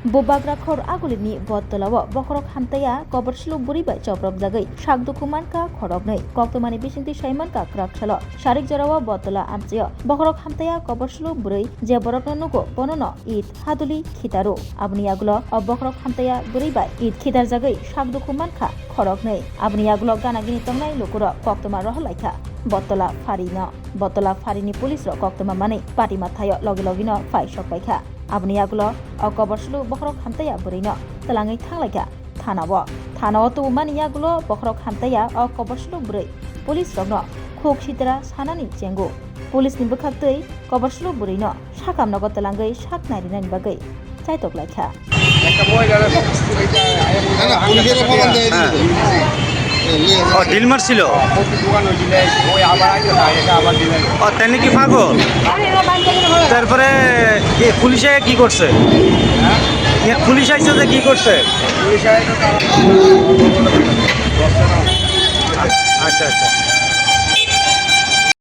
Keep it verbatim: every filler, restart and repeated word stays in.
Bubagra khor agulini Bottola o bokhorok hamtaya koborslu bwrwi bai choprok jagwi sak dukhu mankha khoroknwi. Koktwmani bisingtwi saimankha kwrak salo sarik jorao Bottola amchaio bokhorok hamtaya koborslu bwrwi je borokno nugo bonono it haduli khitaro. Aboni yagulo o bokhorok hamtaya bwrwi bai it khitarjagwi sak dukhu mankha khoroknwi. Aboni yagulo gana gini tongnai lukurok koktwma rohor laikha Bottola pharino. Bottola pharini police rok koktwma manwi patima thaio logi logino phai sok paikha. Aboni yagulo o koborslu bokhorok hamtaya bwrwino twlangwi thanglaikha thanao. Thanao tubumani yagulo bokhorok hamtaya o koborslu bwrwi police rokno khuk sitra sanani chengo. Police ni bwkhaktwi koborslu bwrwino sakam nogo twlangwi sak nairinani bagwi chaitok laikha. একটা মহিলা না, না, পুলিশের খবর দেয় হ্যাঁ। দিয়েছে। এ, নিয়ে ও, ঢিল মারছিল? প্রচুর দোকান হয়েছিল, ওই আবার আগে না, এটা আবার দিলেন। ও, তাই নাকি পাগল? তারপরে কি পুলিশে কি করছে? হ্যাঁ? এ, পুলিশ আইছে যে কি করছে? পুলিশ আইছে তো আচ্ছা, আচ্ছা।